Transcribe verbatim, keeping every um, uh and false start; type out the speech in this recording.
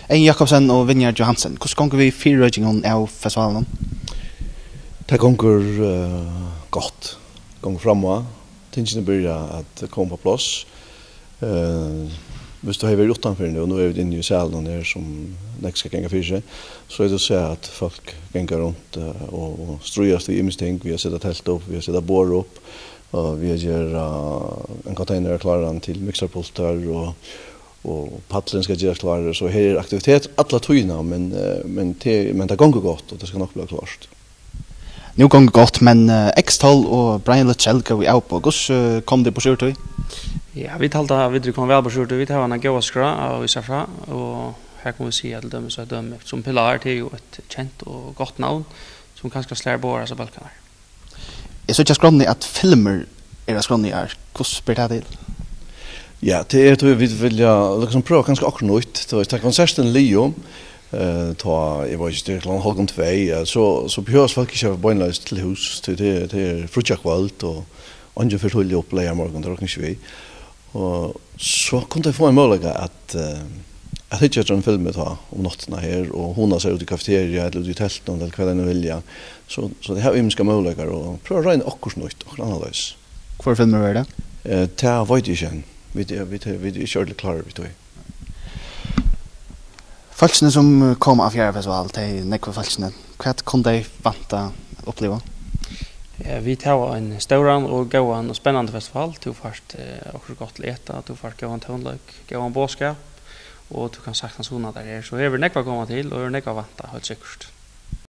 Egin Jakobsen og Vinjar Johansen, hvussu gongur við fyrireikingunum av festivalinum? Tað gongur, eh, gott. Gongur framá. Tingini byrja at koma upp á pláss. Eh, viss tú hevði verið uttanfyri nú, nú eru vit inni í salinum her, sum nógv skal ganga fyri seg, so hevði tú sæð, at fólk ganga runt, eh, og, og stríðast við ymisk ting, við at seta telt upp, við at seta borð upp, og við at gera ein container kláran til mixarpultar, og, og pallurin skal gerast klárur, so her er aktivitet alla tíðina, men, eh, men te-, men tað gongur gott, og tað skal nokk blíva klárt. Nú gongur gott, men, eh, X tólv og Brian Luttrell góvu avboð. Hvussu, eh, komu tit burtur úr tí? Ja, vit halda, at vit eru komin væl burtur úr tí. Vit hava eina góða skrá at vísa frá, og her kunnu vit siga til dømis, at dømi sum Pilar, tað er jú eitt kent og gott navn, sum kanska slær báðar hasar bólkarnar. Eg síggi á skránni, at filmur er á skránni í ár. Hvussu ber tað til? Ja, tað er, tí vit vilja, liksom, prøva kanska okkurt nýtt. Tú veist, tá konsertin er liðug, eh, tá, eg veit ikki, tað er klokkan hálvgum tvey, ja, so, so behøvast fólk ikki at beinleiðis til hús, tí tað er, tað er fríggjakvøld, og eingin fer tíðliga upp leygarmorgun, tað rokna eg ikki við. Og so kunnu tey fáa ein møguleika at, eh, at hyggja eftir einum filmi tá um náttina her og hugna sær úti í kafeteria ella úti í teltinum ella hvat tey nú vilja. So, so tey hava ymiskar møguleikar og prøva at royna okkurt nýtt, okkurt annarleiðis. Hvør filmur verður tað? Eh, tað veit eg ikki enn. Vit, vit, vit eru ikki ordiliga klárir við tí. Fólkini, sum koma á Fjarðarfestival, tey nógvu fólkini, hvat kunnu tey vænta at uppliva? Eh, vit hava ein stóran og góðan og spennandi festival. Tú fært, eh, okkurt gott til at eta, tú fært góðan tónleik, góðan boðskap, og tú kanst saktans hugna tær her. So her verður nógv at koma til, og her er nógv at vænta, heilt sikkurt.